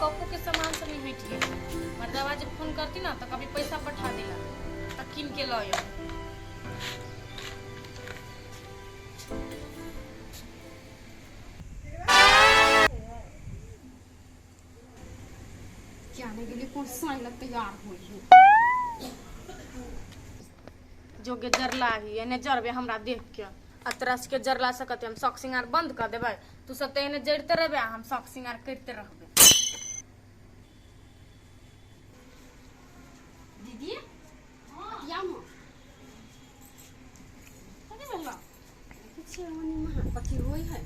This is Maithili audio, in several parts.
मेकअपो के सामान सब नहीं हटि गेल। मर्दावा जब फोन करती ना तो कभी पैसा पठा देला तऽ कीन के लऽ आउ। क्या नहीं गेली कोन साँझ लग तैयार होई है। जोगे जरला ही एने जरबे हमरा देख के आ तोरा सबके जरला से कते हम शौक सिंगार बंद कऽ देबै। तू सब तऽ एने जरिते रहबे आ हम शौक सिंगार करिते रहबै। दीदी या माँ कथी भेलो? देखै छियै मनी महा कथी होइ है?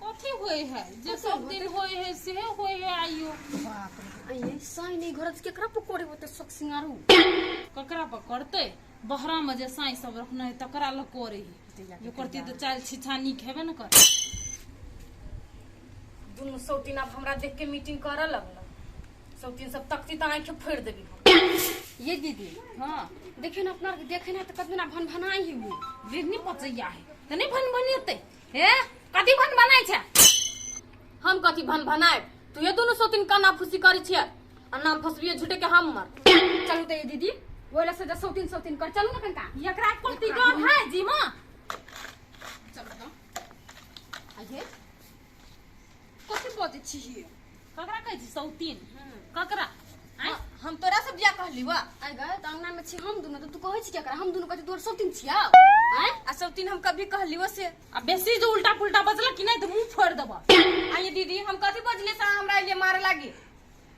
कथी होइ है जे सब दिन होइ है सेहे होइ है आइयो। बाप रे, आइये साई नहीं घर केकरा पकड़े होते शौक सिंगारू? ककरा पकड़तै? बहरा में जे साई सब रखने है तकरा लग करे है। जो करती तऽ चाल छिछा नीक हेबे ने करे। दुनू सौतीन आब हमरा देख के मीटिंग करऽ लगल। सौतीन सब तकती तऽ आँखि फोड़ि देबी हम। ये दीदी। हाँ। देखियो ना अपना आरके देखे ना तऽ कतना भन भनाई है वो। बिरनी पचैया है तऽ नहि भन भनेतै। हे कथी भन बनाइ छै? हम कथी भन भनायब? तू ये दुनू सौतीन काना फूसी करै छियै आ नाम फसबिए झूठे के हमर। चलू तऽ ये दीदी ओहि लए से सौतीन सौतीन कर चलू ना कनिका। एकरा कोती डर है जीमा। चलू तऽ आइये कथी बजै छियै? ककरा कहै छी सौतीन? ककरा? आँय? हम तोरा से बियाह कहली वा? आइ गए तऽ अंगना में छी हम दुनू तऽ तू कहै छी केकरा? हम दुनू कहै छी तोर सौतीन छियौ। आँय? आ सौतीन हम कभी कहली वा से? आ बेसी जे उल्टा पुल्टा बजल कि नहि तऽ मुंह फोड़ि देबऽ। आइए दीदी हम कथी बजले से अहाँ हमरा एलियै मारे लागी?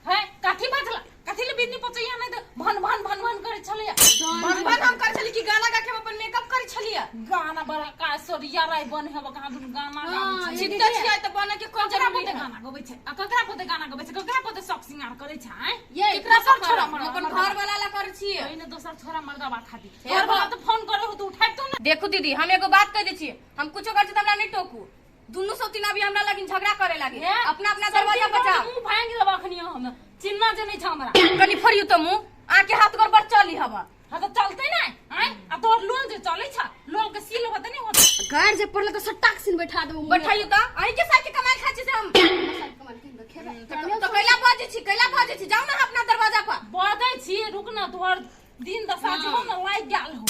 है कथी बजला? कथी ले बिन्नी पचैया नहि तऽ भन भन भन भन करै छलैया? भन भन हम करै छली कि गाना गा के हम अपन मेकअप करै छलियै? गाना बड़ा का सोरिया राय बन हेबऽ कहाँ दुनू गाना हाँ, गाबै छै। ये चित्त छियै तऽ बने के कोन ककरा जरूरी पोते है? गाना गबै छै आ ककरा पोते गाना गबै छै? ककरा पोते शौक सिंगार करै छै? आँय? ये केकरा दोसर पर छोरा करब? मरदा हम अपन मरदा। घर वाला ला करै छियै। ओहि ने दोसर छोरा मर्दाबा खातिर। हे घर वाला बाप। तऽ फोन करे हो तऽ उठाबितो ने। देखू दीदी हम एगो बात कहि दै छियै, हम कुछो करै छी तऽ हमरा नहि टोकू। दुनू सौतीन अभी हमरा लगिन झगड़ा करे लागी। हे? अपना अपना दरवाजा सौतीन बचाओ। मुंह भांगि देब अखनी हम। चिन्ना जे नहि छै हमरा। कनि फोड़ियौ तऽ मुंह, आके हाथ गोड़ बड़ चली हवा। हाँ तऽ चलतै नै? आँय? आ तोहर लोल जे चलै छ, लोल के सील होतै नै होतै? गारि जे पड़ल तऽ सट्टा के सीन बैठा देबो मुँहे। बैठाइयो तऽ अहीं के साइकिल कमाइ खाइ छी से हम। साइकिल कमाइ कीन कऽ खेबै। तऽ कैला बजै छी, कैला बजै छी? जाउ ने अपना दरवाजा पर। बजै छी, रुक न, तोहर दिन दशा जे हो ने लागि गेल हो।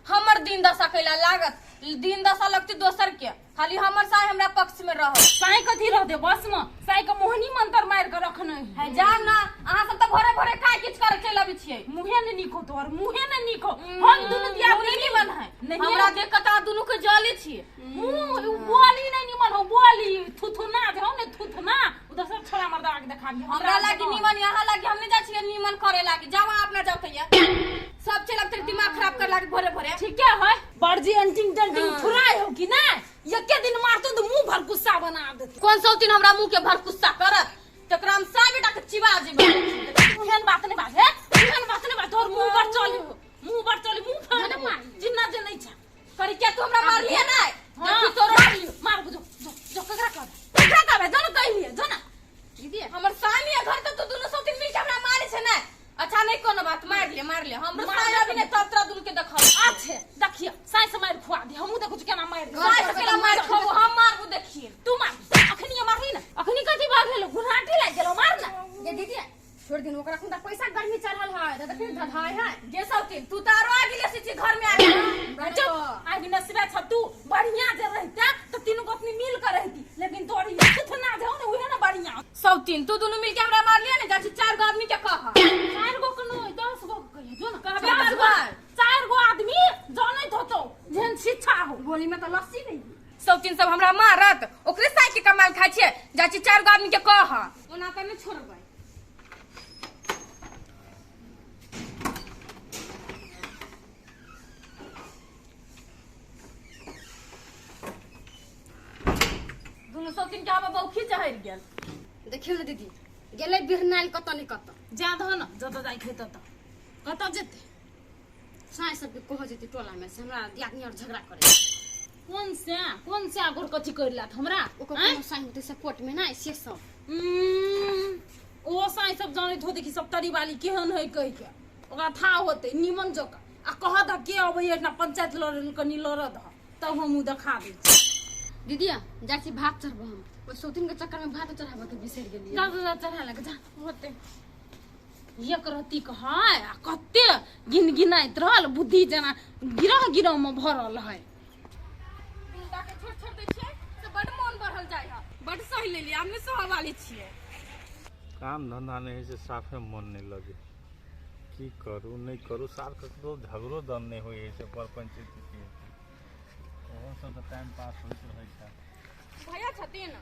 हमर दिन दशा कैला लागत? दिन दशा लगती दोसर के, खाली हमर साय हमरा पक्ष में रहत। साय कथी रहते बस में? साय के मोहनी मंत्र मार के रखने है। है जाउ ना, अहाँ सब तऽ भोरे भोरे काय किछ करे चलि अबै छियै। मुहे ने नीक हो तोहर, मुहे ने नीक हो। हम दुनू दिया मुँह नहि निमन है। नहीं हमरा देख के तऽ दुनू के जले छियै। मुँह बोली नहीं निमन हो, बोली थुथुना जे हो ने थुथुना, उधर सब छोरा मर्दा के देखा दियो। हमरा लागी निमन, यहाँ लागी हम नहीं जाइ छियै निमन करे लागी। जाउ अहाँ अपना जाउ तैया। सब चलि अबतै दिमाग खराब करे लागी भोरे भोरे। ठीके है, बड़जी अंटिंग टंटिंग फुराय हो कि नहीं? एके दिन मारतो तो मुंह भर गुस्सा बना देतो। कोन सौतीन हमरा मुंह के भर गुस्सा करत? तकरा हम साय बेटा के चिबा जेबै। एहन बात नहीं बात है, एहन बात नहीं बात। तोहर मुंह पर चली हो, मुंह पर चली, मुंह फाड़ देबो। जिन्ना जे नहीं छा। करी क्या तू हमरा मारलिए नहीं? हाँ, देखी तोरो मार लियो, मार बुझो। जो, जो ककरा कहबे? ककरा कहबे? जो ना कहिलिए, जो ना। दीदी, हमर सामी घर तो तू दुनू सौतीन मिल के हमरा मारे छे ना। अच्छा नहीं कोनो बात, मार ले, मार ले। हमरो मार साय ले। अभी नहीं तब तोरा दुनू के देखब। अच्छे, देखिए, साय से मार खुआ दी। हमहूँ देखू केना मार दी। साय से केना मार खुआबू, हम मारबू देखिए। तू मार, अखनी मारली ना। अखनी कथी भाग गेलो? घुराटी लागि गेलो, मार ना। ये दीदी, छोड़ दिन ओकरा खुदा पैसा गर्मी चढ़ल है, तऽ देखी धधाय है। गे सौतीन, तू तऽ आरो आगि लेसी छी घर में आगि। चुप, आगि नसबे छ तू। बढ़िया जे रहिता तऽ तीनू गोतनी मिल के रहती, लेकिन तोर ई थुथुना जे हो ने उहे ने बढ़िया। सौतीन, तू दुनू मिल के हमरा मारलिए ने, जाइ छी 4 गो आदमी के कह। 4 गो के नहि, 10 गो के कहिए, जो ने। कहबे 4 गो, करबै। 4 गो आदमी जानैत होतौ जेहन शिक्षा हो। गोली में तऽ लस्सी नहीं। सौतीन सब हमरा मारत, ओकरे साइ के कमाल खाइ छियै। जाइ छी 4 गो आदमी के कह। ओना तऽ नहि छोड़बै। दुनू सौतीन के आब बौखी चढ़ि गेल। देखियौ ने दीदी, गेलै बिरनाइल कतऽ नहि कतऽ। जा दह ने, जतऽ जाइ छै ततऽ। कतऽ जेतै? साँझ सबके कह जेतै टोला में से हमरा दियादनी और झगड़ा करे। कोन से, कोन से गोर कथी कर लात हमरा? ओकर आँय? कोनो साँझ होतै से कोर्ट में नहि से सब। ओ साँझ सब जानैत होतै कि सब तरी वाली केहन है कहि के। ओकरा था होतै निमन जकाँ। आ कह दह के अबैया एहिठिना पंचायत लड़ै कनि लड़ऽ दह, तब हमहूँ देखा दै छी। दीदिया जाइ छी भात चढ़बो हम ओहि सौतीन के चक्कर में भात चढ़ाबऽ के बिसरि गेलियै। जा जा चढ़ा लग जा होते एक रत्ती के है आ कते गिन गिनाइत रहल बुद्धि जेना गिरह गिरह में भरल है। मुंडा के छोड़ छोड़ दै छियै से बड मोन बढ़ल जाइ है, बड सही लेलियै, हम नहि सहऽ वाली छियै। काम धंधा नहि होइ छै, साफे मन नहि लगे, की करू नहि करू, साल ककरो झगड़ो दन नहि होइ छै, पर पंचायती की ओहो सब तऽ टाइम पास होइत रहै छै। भैया छथिन?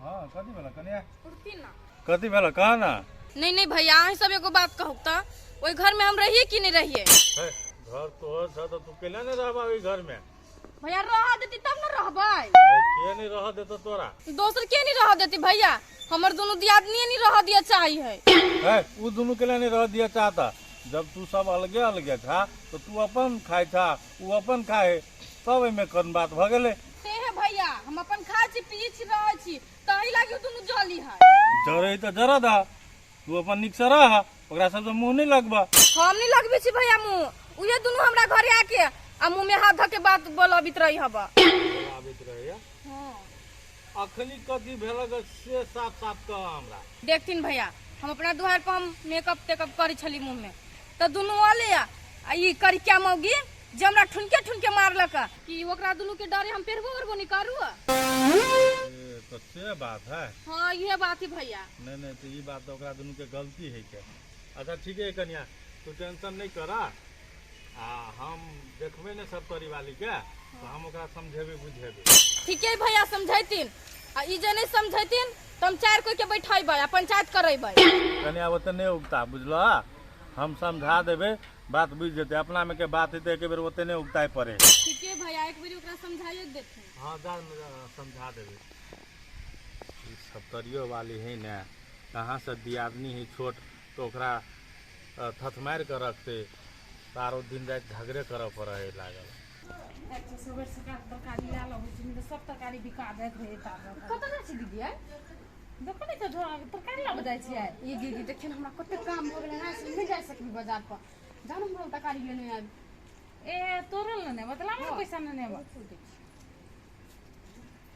हाँ कथी भेल कनिया? उठथिन ना। कथी भेल कह ना। नहीं नहीं भैया अहीं सब एगो बात कहू तऽ ओहि घर में हम रहिए कि नहीं रहिए? हे, घर तोहर छ तऽ तू केना नहि रहबा ओहि घर में? भैया रह देती तब न रहबै। हे, के नहीं रह देतो तोरा? दोसर के नहीं रह देती भैया, हमर दुनू दियादनी नहीं रह दिया चाही है। हे, उ दुनू केना नहीं रह दिया चाहता? जब तू सब अलगे अलगे छा तो तू अपन खाय छा उ अपन खाए, तब एहिमे कोन बात भऽ गेलै? से है भैया हम अपन खाय छी पियै छी रहै छी तही लागी उ दुनू जली है। जरै तऽ जरऽ दह, तू अपन नीक से रह, ओकरा सबसँ मुँह नहीं लगबा। हम नहीं लगबै छी भैया मुँह, उहे दुनू हमरा घरे आके आ मुँह में हाथ धऽ के बात बोलबित रही हबा। आबैत रहैया अखनी कथी भेलक से साफ साफ कह हमरा। देखथिन भैया हम अपना दुआर पर हम मेकअप तेकअप करै छली मुँह में तऽ दुनू अले आ ई करिया मौगी जे हमरा ठुनके ठुनके मारलक कि ओकरा दुनू के डरे हम पेरबो उरबो नहीं करू। ए, तो से बात है? हाँ इहे बात है भैया। नहीं नहीं तो ई बात तो ओकरा दुनू के गलती है के। अच्छा ठीक है कनिया तू टेंशन नहीं करा, आ हम देखबे ने सब तोरी वाली के तो हम ओकरा समझेबे बुझेबे। ठीक है भैया समझैतिन, आ ई जे नहीं समझैतिन तो हम चार कोई के बैठेबै आ पंचायत करेबै। कनिया ओते नहीं उगता बुझलह, हम समझा देबे बात बुझ जेतै, अपना में के बात हेतै एक बेर ओते नहीं उगताए पड़े। ठीक है भैया एक बेर ओकरा समझाइए देथिन। हाँ जा समझा देबे। ई सप्तरियो वाली है ने कहाँ से दियादनी है छोट तो ओकरा थथमारि के रखते तारो दिन राति झगड़े करऽ पड़े है लागल। सबेर सकाल तरकारी लए लबै छी, नहि तऽ सब तरकारी बिका जाइत रहै ताबे। कतऽ जाइ छी दीदी आइ? देखो नहि तऽ तरकारी लाबऽ जाइ छियै। ई दीदी देखियौ ने हमरा कते काम भऽ गेलै, से नहि जा सकबी बाजार पर, जानो हमरा तरकारी लेने आबि। ए तोरल ने नेबै तऽ लाबऽ ने पैसा ने नेबै।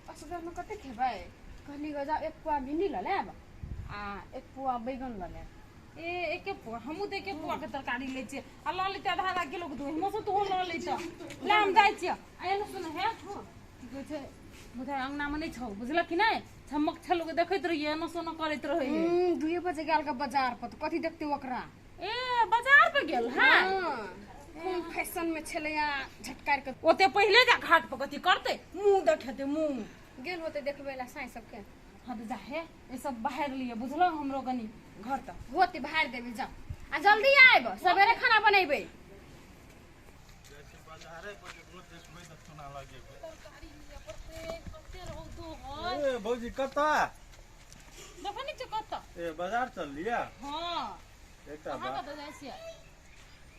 असगरमे कते खेबै? कहली गऽ जाउ एक पुआ भिंडी लऽ लेब आ एक पुआ बैगन लऽ लेब। ए एके पुआ हमहूँ तऽ एके पुआ के तरकारी लै छियै आ लऽ लेतै आधा आधा किलो के दूध मौसम तऽ ओहो लऽ लैतै। ले हम जाइ छियै। आ एने सुन हे की कहै छै बुझाइ अङ्गनामे नहि छौ बुझलक कि नहि? छमक छलुक देखैत रहियै एना सोना करैत रहै। 2 बजे गेल के बाजार पर तऽ कथी देखतै ओकरा? ए बाजार पर गेल है? कोन फैशन में छलैया झटकार के। ओते पहिले जा घाट पर कथी करतै? मुँह देखेतै मुँह। गेल होतै देखबै ला साँइ सबके। हाँ तऽ जा हे ई सब बाहर लिए बुझलौ हमरो कनी घर तक। होतै बाहर देबै जाउ आ जल्दी आयब सवेरे खाना बनेबै। ए भौजी कतऽ? देखो नी कतऽ? ए बाजार चल लिया? हाँ। एकटा अहाँ बात। कतऽ जाइ छियै?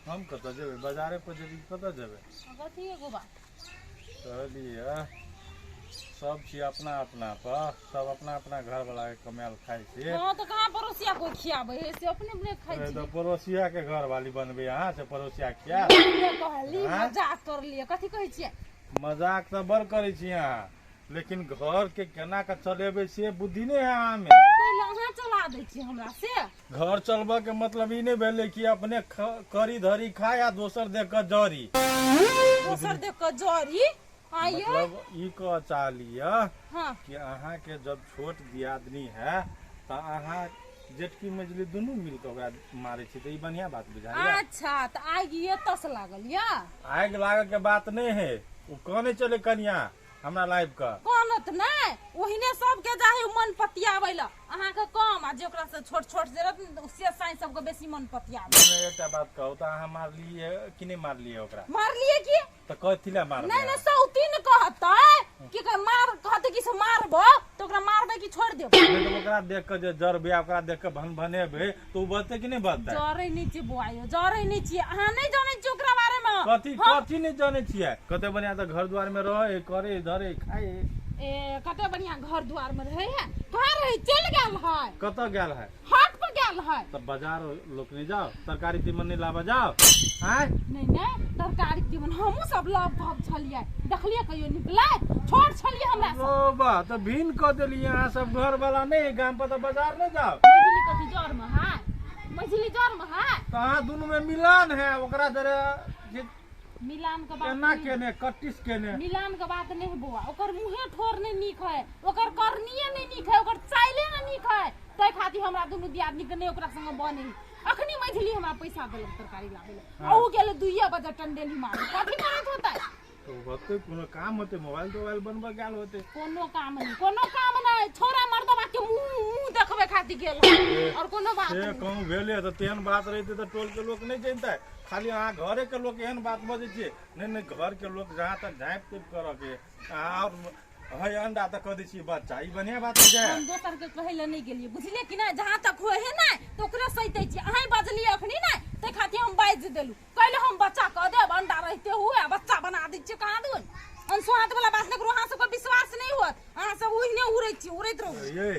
हम कतऽ जेबै? बाजारे पर जेबै कतऽ जेबै? कथी एगो बात कहलियै सब छी अपना अपना पर, सब अपना अपना घर वाला के कमायल खाइ छी। हाँ तो कहाँ पड़ोसिया को खियाबै है से अपने अपने खाइ छी। तो पड़ोसिया के घर वाली बनबै अहाँ से पड़ोसिया खिया? कहली मजाक कर लियै। कथी कहै छियै? मजाक तऽ बड़ करै छी अहाँ, लेकिन घर के केना के चलेबै से बुद्धि नहि है अहाँ में। पहिले अहाँ चला दै छी हमरा से। घर चलबऽ के मतलब ई नहि भेलै कि अपने करी धरी खाय आ दोसर देख कऽ जरी। दोसर देख कऽ जरी? मतलब ई कह चाहलियै हाँ। कि अहाँ के जब छोट दियादनी है तऽ अहाँ जेठकी मझली दुनू मिल के ओकरा मारै छी तऽ ई बढ़िया बात बुझाइया। अच्छा तऽ आगि एतऽ से लागल या? आगि लागऽ के बात नहि है, ओ कहने चले कनिया हमरा लाइव के। कहलत नहि, ओहिने सबके जाहे मन पतियाबै ला, अहाँके कम आ जे ओकरा से छोट छोट जे रहत ने से साँइ सबके बेसी मन पतियाबै। नहि एकटा बात कहू तऽ अहाँ मारलियै कि नहि मारलियै ओकरा? मारलियै की? तऽ कथी ला मारबै? नहि नहि सौतीन कहतै कि मार कहतै कि से मारबो तऽ ओकरा मारबै कि छोड़ि देबै? नहि तऽ ओकरा देख कऽ जे जरबै आ ओकरा देख कऽ भनभनेबै तऽ ओ बजतै कि नहि बजतै? जरै नहि छियै बौआ यौ, जरै नहि छियै। अहाँ नहि जानै छियै ओकरा बारे मे। कथी कथी नहि जानै छियै? कते बढ़िया तऽ घर दुआर मे रहै करै धरै खाइ। ए कते बढ़िया घर दुआर मे रहै है, कहाँ रहै? चलि गेल है। कतऽ गेल है? हाट पर गेल आयल है। तब बाजार लोक नहीं जाओ, तरकारी तीमन नहीं लाबऽ जाओ? आँय? नहि नहि, तरकारी तीमन हमहूँ सब लव धब छलियै, देखलियै कहियो निकलैत? छोट छलियै हमरा सब। ओ बा तऽ भिन्न कऽ देलियै अहाँ सब, घर वाला नहि, गाम पर तऽ बाजार नहि जाओ। मझिली कथी जर में है? मझिली जर में है? तऽ अहाँ दुनू में मिलान है ओकरा जरे जे मिलान के बात केना नहि। केने कट्टिस केने मिलान के बात नहीं है बौआ, ओकर मुँहे ठोर नहीं नीक है, ओकर करनिये नहीं नीक है, ओकर चाइले नहीं नीक है, तै खातिर हमरा दुनू दियादनी के नहीं ओकरा संग बने। अखनी मझिली हमरा पैसा देलक तरकारी लाबै लए, आ उ गेलै 2 बजे टंडेली मारे, कथी करैत होतै? तो होतै कोनो काम होतै, मोबाइल तोबाइल बनबऽ गेल होतै। कोनो काम नहीं, कोनो काम नहीं, छोरा मर्दबा के मुंह मुंह देखबे खातिर गेल है, और कोनो बात से नहीं। कहूँ भेलै तऽ तेहन बात रहितै तऽ टोल के लोक नहि जनितै। खाली अहाँ घरे के लोक एहन बात बजै छियै। नहि नहि, घर के लोक जहाँ तक झाँपि तोपि करऽ के अहाँ और है अंडा तऽ कऽ दै छियै बच्चा, ई बढ़िआँ बात होइ छै। हम दोसर के कहै लए नहि गेलियै, बुझलियै कि नहि? जहाँ तक होइ है ने तऽ ओकरे सैतै छियै। अहीं बजलियै अखनी ने, ताहि खातिर हम बाजि देलहुँ। कहले हम बच्चा कऽ देब, अंडा रहिते हुए बच्चा बना दै छियै। कहाँ दून अनसुहात वाला बात नहि करू, अहाँ सबके विश्वास नहि होत, अहाँ सब ओहिने उड़ै छियै, उड़ैत रहू। ये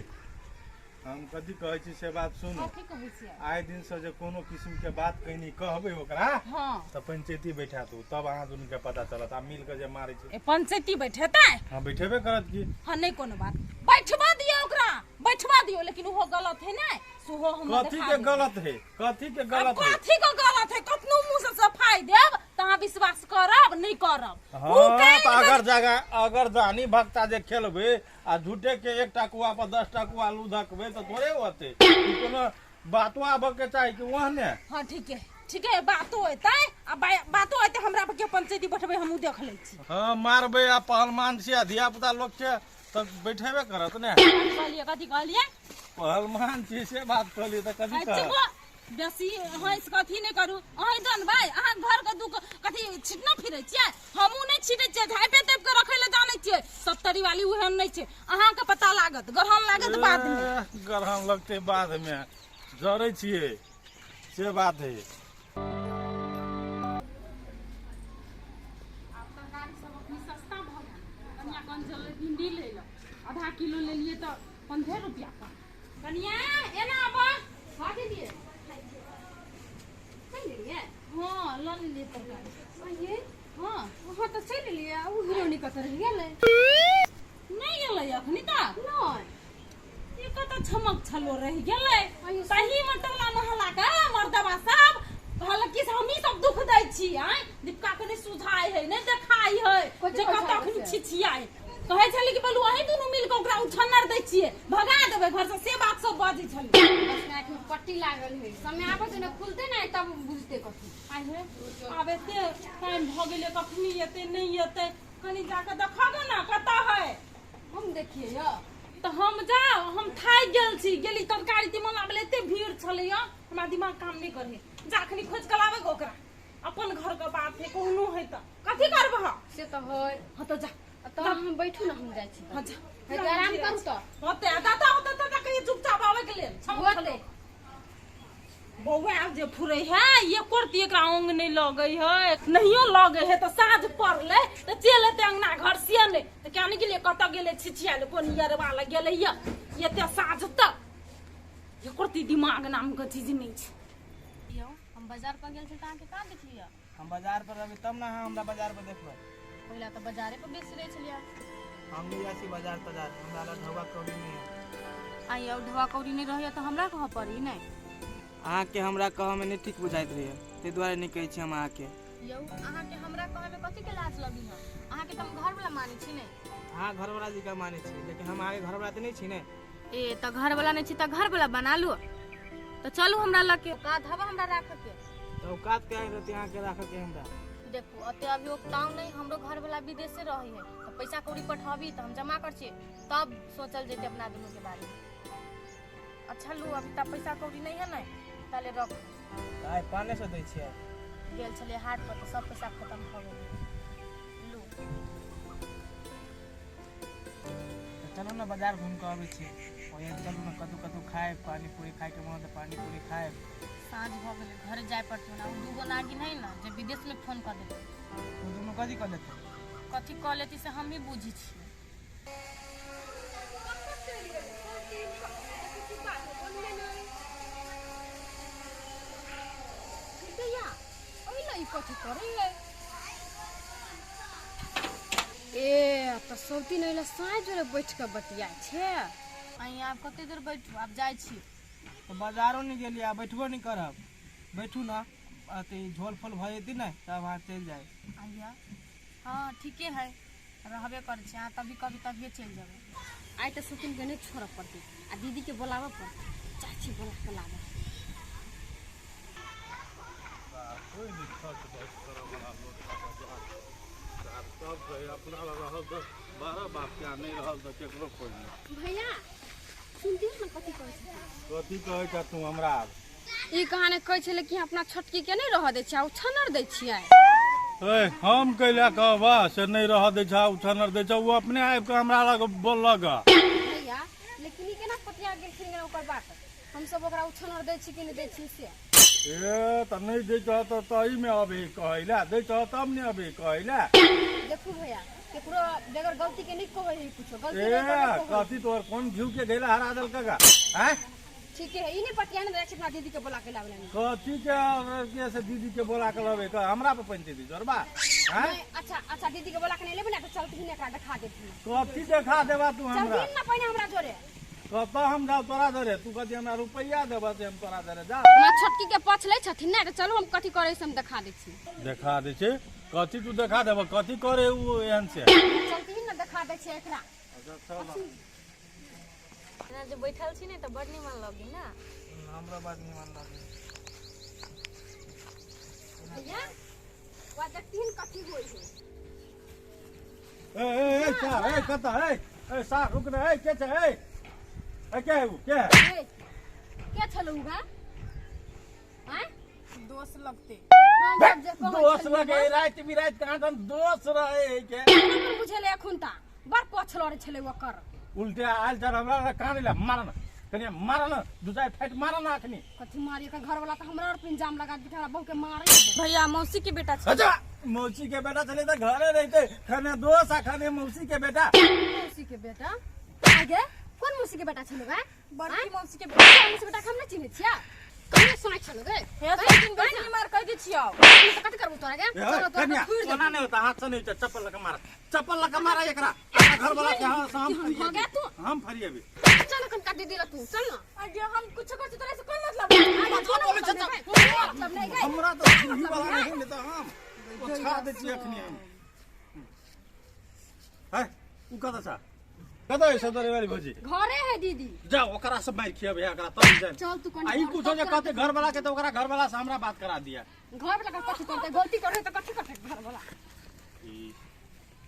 हम कथी कहै छी से बात सुनू। कथी कहै छियै? आइ दिन से जे कोनो किस्म के बात कहीं कहबै ओकरा हाँ तऽ पंचायती बैठा दू, तब अहाँ दुनू के पता चलत। आ मिल के जे मारै छी। ए पंचायती बैठेतै? हाँ बैठेबे करत की। हाँ नहीं कोनो बात, बैठवा दियौ ओकरा, बैठवा दियौ, लेकिन ओहो गलत है ने, सेहो हम कथी देखा के देब। गलत है? कथी के गलत है? कथी के गलत है? कतनो मुंह से सफाई देब तऽ अहाँ विश्वास करब नहीं करब। हाँ, उ काल्हि तऽ अगर जगह अगर जानी भक्ता जे खेलबै आ झूठे के 1 कुआ पर 10 कुआ आलू धकबै तऽ थोड़े होतै। ई कोनो बातो आबऽ के चाही कि ओहने? हाँ ठीक है, ठीक है, बातो एतै आ बातो एतै, हमरा पर के पंचायती बैठबै, हमहूँ देख लै छी। हाँ मारबै आ पहलमान छियै आ धिया पुता लोक छै तऽ बैठेबे करत ने। कथी कहलियै? कथी कहलियै? पहलमान छियै से बात कहलियै तऽ कथी अच्छा, कहब? बा, बेसी हँसि कऽ अथी नहि करू। अहीं जानबै, अहाँ घरके दुख कथी छिटना फिरै छियै? हमहूँ नहि छिटै छियै, झाँपे तापि कऽ रखै लए जानै छियै। सत्तरी वाली ओहन नहि छै, अहाँके पता लागत, ग्रहण लागत बादमे। ए, ग्रहण लगतै बादमे, जरै छियै से बात है। आब तरकारी सब अखनी सस्ता भऽ गेल। कनिया कन चललै भिंडी लै लए, आधा किलो लेलियै तऽ 15 रुपया पर। कनिया एना आबऽ। हाँ दीदी, चलि लेलियै? हाँ लऽ लेलियै तरकारी। अये हाँ अहाँ तऽ चलि एलियै, आ ओ हिरोनी कतऽ रहि गेलै? नहि एलै अखनी तक? नहि। ई कतऽ छमक छलो रहि गेलै? अयो, सही में टोला मोहल्ला के मर्दबा सब कहलक कि से हमही सब दुख दै छी। आँय दीपिका के नहि सुझाइ है, नहि देखाइ है, कथी जे कतऽ बुझाइ अखनी छै? छिछियाइ। कहै छलै कि बोलू अहीं दुनू मिल कऽ ओकरा उछन्नर दै छियै, भगा देबै घर से, से बात सब बजै छलै। बस आँखि में पट्टी लागल है, समय आबै छै ने खुलते ने तब बुझते कथी। आइ हे आब एते टाइम भऽ गेलै, कखनी एतै नहि एतै, कनि जाकऽ देखऽ ने कतऽ है। हम देखिए यौ। तऽ हम जाउ, हम थाकि गेल छी। गेली तरकारी तीमन लाबै लए, एते भीड़ छलैया, हमरा दिमाग काम नहि करे। जा अखनी खोजि कऽ लाबै ओकरा, अपन घर के बात है, कोनो है तऽ कथी करबह? से तऽ है। हाँ तऽ जा। तऽ हम बैठू ने, हम जाइ छी। हाँ जा। हे तऽ आराम करू तऽ। होतै आ दादा होतै तऽ कहियो चुपचाप आबै के लेल। छमक होतै। छलो। बौआ आब जे फुरै है, एको रत्ती एकरा अंग नहि लगै है, नहियो लगै है तऽ साँझ पड़लै तऽ चलि एतै अंगना घर, से नहि तऽ किया नहि गेलियै? कतऽ गेलै छिछिया लए, कोन यरवा लग गेलै यऽ एते साँझ तक? एको रत्ती दिमाग नाम के चीज नहि छै। यौ हम बाजार पर गेल छी तऽ अहाँके कहाँ देखलियै? हम बाजार पर रहबै तब ने अहाँ हमरा बाजार पर देखबै। पहिला तऽ बाजारे पर बेसी रहै छलियै। हम नहि जाइ छी बाजार तजार, हमरा लग ढौआ कौड़ी नहि है। आ यौ ढौआ कौड़ी नहि रहैया तऽ हमरा कहऽ पड़ी नहि? अहाँके हमरा कहऽमे नहि ठीक बुझाइत रहैया, ताहि दुआरे नहि कहै छी हम अहाँके। यौ अहाँके हमरा कहऽमे कथी के लाज लगी है? अहाँके तऽ हम घरवला मानै छी ने। अहाँ घरवला जी के मानै छी, लेकिन हम अहाँके घरवला तऽ नहि छी ने। ए तऽ घरवला नहि छी तऽ घरवला बना लू, तऽ चलू हमरा लग के औकात हवा हमरा राखऽ के। तऽ औकात के रहतै अहाँके राखऽ के हमरा? देखू अते अभी ओकताउ नहि, हमरो घरवला विदेशे रहै है, तऽ पैसा कौड़ी पठाबी तऽ हम जमा कर छियै, तब सोचल जेतै अपना दुनू के बारे में। अच्छा लू अभी तऽ पैसा कौड़ी नहीं है ने, ताले रखू। तऽ आइ 500 दै छियै। गेल छलियै हाट पर तऽ सब पैसा खत्म भऽ गेलै। लू तऽ चलू ने बाजार घूमि कऽ अबै छी। ओहे चलू ने कतहु कतहु खायब, पानी पूरी खायके मोन तऽ पानी पूरी खायब। साँझ भऽ गेलै, घर जाय पड़तै ने। ओ दूगो नागिन है ने जे विदेश में फोन कऽ देतै। ओ दुनू कथी कऽ लेतै? कथी कऽ लेती से हमही बुझै छियै। ई कथी करे ए तऽ सब दिन अइला साँझ जोरे बैठ कऽ बतियाइ छै। अहीं आब कते देर बैठू, आब जाइ छी। तऽ बाजारो नहि गेलियै आ बैठबो नहि करब। बैठू ने, अथी झोल फोल भऽ जेतै ने तब अहाँ चलि जायब। आइया हाँ ठीके है, रहबे करै छै। अहाँ तभी कभी तभिए चलि जेबै। आइ तऽ सौतीनके नहि छोड़ऽ पड़तै आ दीदीके बोलाबऽ पड़तै। जाइ छी बोला कऽ लाबऽ। कोइ नहि खर्च बर्च करऽवला लोक सब कहै अपना लग रहल तऽ 12 बापके, आ नहि रहल तऽ केकरो कोइ नहि। भैया सुनती ने कथी कहै छै? कथी कहै छ तू हमरा? ई कहानी कहै छलै कि अपना छोटकी के नहि रहऽ दै छियै आ उछन्नर दै छियै। ए हम कैला कहबा से नहि रहऽ दै छ उछन्नर दै छ, ओ अपने आबि कऽ हमरा लग बोललक। भैया लेकिन ई केना पतिया गेलखिन ओकर बात? हमसब ओकरा उछन्नर दै छी कि नहि दै छी से? ए तऽ नहि दै छह तऽ तहीमे अबे कहै लए, दै छह तब ने अबे कहै लए। देखू भैया केकरो बगैर गलती के नहि कहै है कुछो, गलती ए नहि कहै। कथी तोहर कोन घिउ के घैला हरा देलक गा? आँय ठीके है, ई नहि पतिया ने दै छै अपना दीदी के बोला के लाबे। कथी के से दीदी के बोला के लबे? हमरा पर पैंती दी जोरबा? आँय अच्छा अच्छा दीदी के बोला के नहीं लेबे ना तऽ चलती ने एकरा देखा देती। कथी देखा देबा तू हमरा? चलती ना पहिने हमरा जोरे। कतऽ हम जाउ तोरा जोरे? तू कथी हमरा रुपैआ देबा से हम तोरा जोरे जा? हमरा छोटकी के पछ लै छथिन ने तऽ चलू हम कथी करै से हम देखा दै छी। देखा दै छै? कथी तू देखा देबा? कथी करे उ एहन से? चलती ने देखा दै छी एकरा। एना जे बैठल छी ने तऽ बड़ निमन लगे ना। हमरा बात निमन लागे। भैया वा देखतीन कथी होइ है। ए ए ए सार, ए कतऽ? ए ए सार रुक ने, ए के छै? ए ए के है उ? के है? ए के छलौ गा? आँय दोस्त लगते। हम सब जे कहै दोस्त छलियै लगे राति बिराति कहाँ दन दोस्त रहे के नहि बुझेलै एखुन ता बड़ पछ लड़ै छलै ओकर। उल्टे आयल चल हमरा कान ले मार ना, कनिया मार ना, दू चारि फाइट मार ना अखनी। कथी मारी? एकर घरवाला तऽ हमरा और इंजाम लगा देलकै, हमरा बहू के मारे। भैया मौसी के बेटा छै। अच्छा मौसी के बेटा छलै तऽ घरे रहिते, खने दोस्त आ खने मौसी के बेटा। मौसी के बेटा? आगे कोन मौसी के बेटा छलै गा? बड़की मौसी के। मौसी के बेटा के हम नहि चिन्है छियै। कने सुनै छलै गे? हे सौतीन बेसी मार कहि दै छियौ। तऽ कथी करबू तोरा गे? ए, चलो तोरा कन्या के थुरि ओना नहि होता, हाथ से नहीं होता, चप्पल लगा मारा, चप्पल लगा मारा एकरा। अपना घर वाला के हाथ से हम भऽ गया तू? हम फरिएबी। चल कनका दीदी ल तू चल ना। आगे हम कुछ कर तोरा से कोई मतलब? मतलब नहीं गे। हमरा तऽ जिंदगी वाला नहीं ने तऽ हम ओछा दै छियै अखनी हम। है उ कतऽ छ? कतऽ है सदरे वाली भौजी? घरे है दीदी। जा ओकरा से मारि खियेबै एकरा तब जाय। चल तू कनी आ ई कुछो जे कहते घर वाला के तऽ ओकरा घर वाला से हमरा बात करा दिया। घर वाला के कथी करते? गलती करे तऽ कथी करते घर वाला?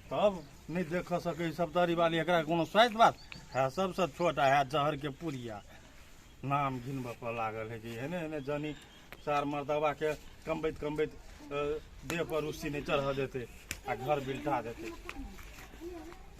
तब नहि देख सकै सप्तरी वाली एकरा कोनो स्वास्थ्य बात है। सबसँ छोट है जहर के पुरिया, नाम घिनबऽ पर लागल है कि एहने एहने जनी सार मर्दबा के कमबैत कमबैत देह पर रुसी नहि चढ़ऽ देतै आ घर बिलटा देतै।